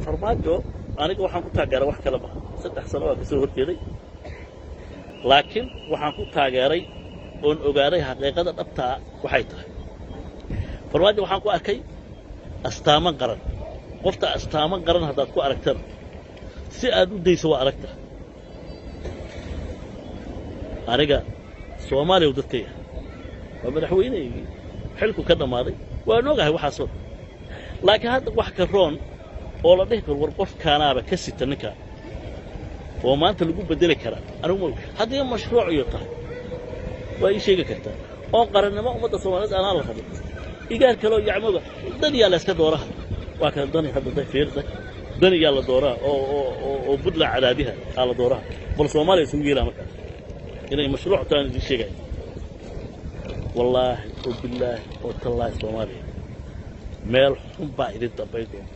Farmaajo aniga waxaan ku taageeray wax kale maha. 3 sano waa kasoo horjeeday, laakiin waxaan ku taageeray oon ogaaday xaqiiqada dhabtaa waxay tahay. Farmaajo waxaan ku arkay astaamo qaran. Qofta astaamo qaran haddaad ku aragtana, si aad u dayso waa aragta. Aniga Soomaaliya u dadka yahay waa madaxweyneygii xilku ka dhammaaday, waan ogahay waxaasoo dhan, laakiin hadda wax ka roon oo la dhihi karo war qofkaanaaba ka sita ninkaan oo maanta lagu bedeli karaa anigu ma. Haddii mashruuc iyo tahay waa ii sheegi kartaa oo qarannimo ummadda Soomaaliyeed anaa la rabo. Igaar kaloo yacmoga daniyaa la iska dooraha, waa kan dani hadda day fiirda daniyaa la dooraha oo Puntland cadaadiha aa la dooraha. Bal Soomaaliya isugu yeelaa markaas inay mashruuc tahaan idiin sheegaya. Wallaahi oo bilaahi oo tallaahi, Soomaaliya meel xun baa idin dambayn doonta.